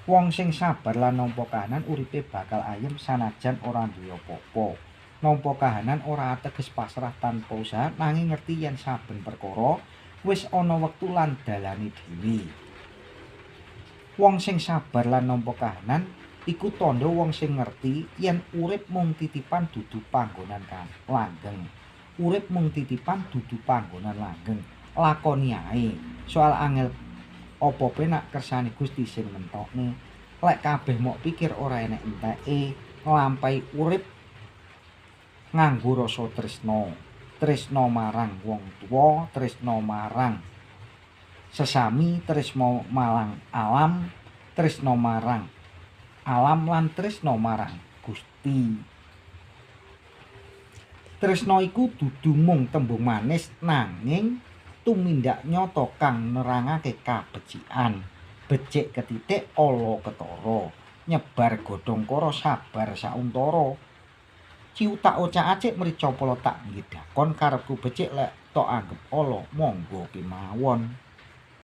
Wong sing sabar lan nampa kahanan uripe bakal ayem sanajan ora duwe apa-apa. Nampa kahanan ora ateges pasrah tanpa usaha nanging ngerti yen saben perkara wis ana wektu lan dalane dhewe. Wong sing sabar lan nampa kahanan iku tandha wong sing ngerti yen urip mung titipan dudu panggonan langgeng. Urip mung titipan dudu panggonan langgeng. Lakoni ae. Soal angel apa penak kersane Gusti sing nentokne. Lek kabeh mok pikir ora enek enteke, nglampahi urip nganggo rasa tresna. Tresna marang wong tuwa, tresna marang sesami, tresna marang alam, tresna marang alam lan tresna marang Gusti. Tresna iku dudu mung tembung manis nanging tumindak nyata kang nerangake kabecikan. Becik ketitik ala ketara, nyebar godhong kara sabar sauntara. Ciutak ocak-acik mrica pala tak nggih dakon karepku becik lek tok anggep ala monggo kemawon.